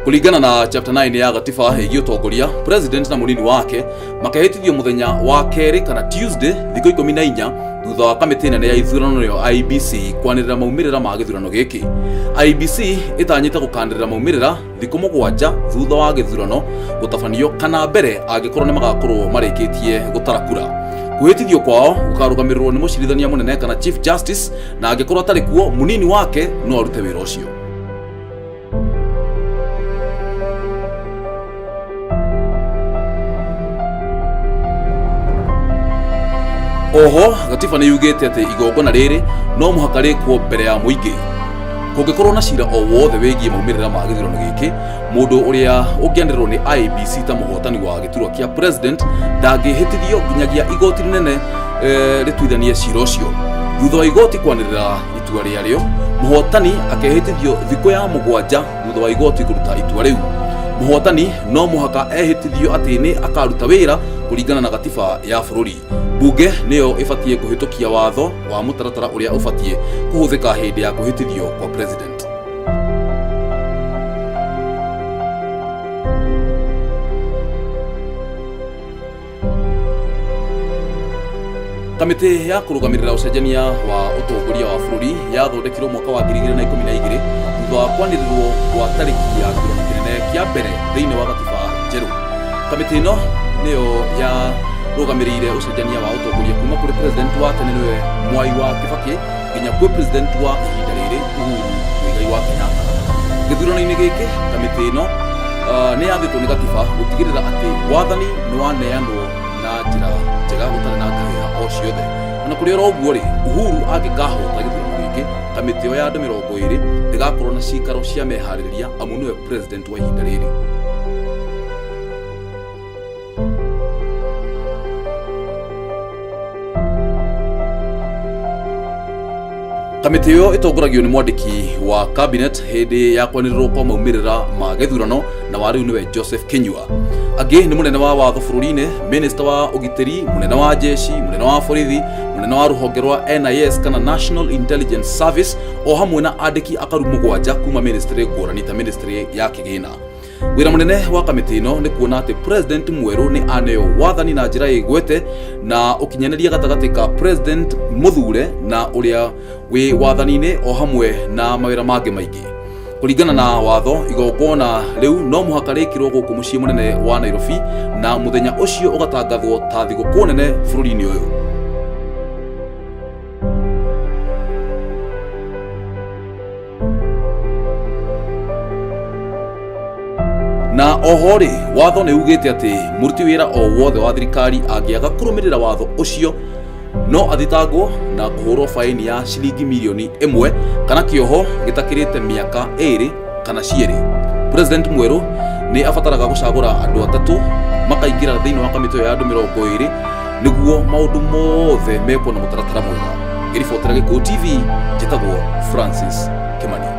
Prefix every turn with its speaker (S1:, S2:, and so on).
S1: Kũringana na chapter 9 ya gatiba ĩgiĩ ũtongoria, president na mũnini wake makehĩtithio mũthenya wa kerĩ kana Tuesday thikũ 14 thutha wa kamĩtĩ nene ya ithurano nĩyo IEBC kwanĩrĩra maumĩrĩra ma gĩthurano gĩkĩ. IEBC ĩtanyĩte gũkanĩrĩra maumĩrĩra thikũ 7 thutha wa gĩthurano gũtabanio kana mbere angĩkorwo nĩ magakorwo marĩkĩtie gũtara kura. Kwĩhĩtithio kwao gũkarũgamĩrĩrwo nĩ mũcirithania mũnene kana Chief Justice, na angĩkorwo atarĩ kuo mũnini wake no arute wĩra ũcio. Oho gatiba nĩ yugĩte atĩ igongona rĩrĩ no mũhaka rĩkwo mbere ya mũingĩ. Kũngĩkorwo na cira o wothe wĩgiĩ maumĩrĩra ma gĩthurano gĩkĩ, mũndũ ũrĩa ũngĩanĩrĩrwo nĩ IEBC ta mũhotani wa gĩturwa kĩa president ndangĩhĩtithio nginyagia igoti rĩnene rĩtuithanie cira ũcio. Thutha wa igoti kwanĩrĩra itua rĩarĩo, mũhotani akehĩtithio thikũ ya 7 thutha wa igoti kũruta itua rĩu. Mũhotani no mũhaka ehĩtithio atĩ nĩ akaruta wĩra kũringana na gatiba ya bũrũri. Bunge nĩyo ĩbatiĩ kũhĩtũkia watho wa mũtaratara ũrĩa ũbatiĩ kũhũthĩka hĩndĩ ya kwĩhĩtithio kwa president. Kamĩtĩ ya kũrũgamĩrĩra ũcenjania wa ũtongoria wa bũrũri yathondekirwo mwaka wa 2012 thutha wa kwanĩrĩrwo kwa tarĩki ya gĩthurano kĩnene kĩa mbere thĩinĩ wa gatiba njerũ. Kamĩtĩ ĩno nĩyo yarũgamĩrĩire ũcenjania wa ũtongoria kuma kũrĩ president wa tene nĩwe Mwai wa Kibaki nginya kwĩ president wa ihinda rĩrĩ Uhuru Muigai wa Kenyatta. Gĩthurano-inĩ gĩkĩ kamĩtĩ ĩno nĩ yathĩtwo nĩ gatiba gũtigĩrĩra atĩ wathani nĩ waneanwo na njĩra njega gũtarĩ na ngahĩha o ciothe. Ona kũrĩ oro ũguo rĩ, Uhuru angĩkahota gĩthurano gĩkĩ, kamĩtĩ ĩyo ya andũ 20 ndĩgakorwo na cikaro cia meharĩrĩria amu nĩwe president wa ihinda rĩrĩ. Kamĩtĩ ĩyo ĩtongoragio nĩ mwandĩki wa cabinet hĩndĩ ya kwanĩrĩrwo kwa maumĩrĩra ma gĩthurano na wa rĩu nĩwe Joseph Kinyua. Angĩ nĩ mũnene wa watho bũrũri-inĩ, minista wa ũgitĩri, mũnene wa jeshi, mũnene wa borithi, mũnene wa rũhonge rwa NIS kana National Intelligence Service, o hamwe na andĩki akaru 7 kuma ministry ngũrani ta ministry ya kĩgĩna. Wĩra mũnene wa kamĩtĩ ĩno nĩ kuona atĩ president mwerũ nĩ aneo wathani na njĩra ĩgwete na ũkinyanĩria gatagatĩ ka president mũthure na ũrĩa wĩ wathani-inĩ o hamwe na mawĩra mangĩ maingĩ. Kũringana na watho, igongona rĩu no mũhaka rĩkĩrwo gũkũ mũciĩ mũnene wa Nairobi na mũthenya ũcio ũgatangathwo ta thigũkũ nene bũrũri-inĩ ũyũ. Na oho rĩ, watho nĩ ugĩte atĩ mũruti wĩra o wothe wa thirikari angĩaga kũrũmĩrĩra watho ũcio no athitangwo na kũhũrwo faini ya ciringi mirioni 1 kana kĩoho gĩtakĩrĩte mĩaka 2 kana cierĩ. President mwerũ nĩ abataraga gũcagũra andũ 3 makaingĩra thĩinĩ wa kamĩtĩ ĩyo ya andũ 20 nĩguo maũndũ mothe mekwo na mũtaratara mwega. Ngĩribotera Gĩkũyũ TV, njĩtagwo Francis Kimani.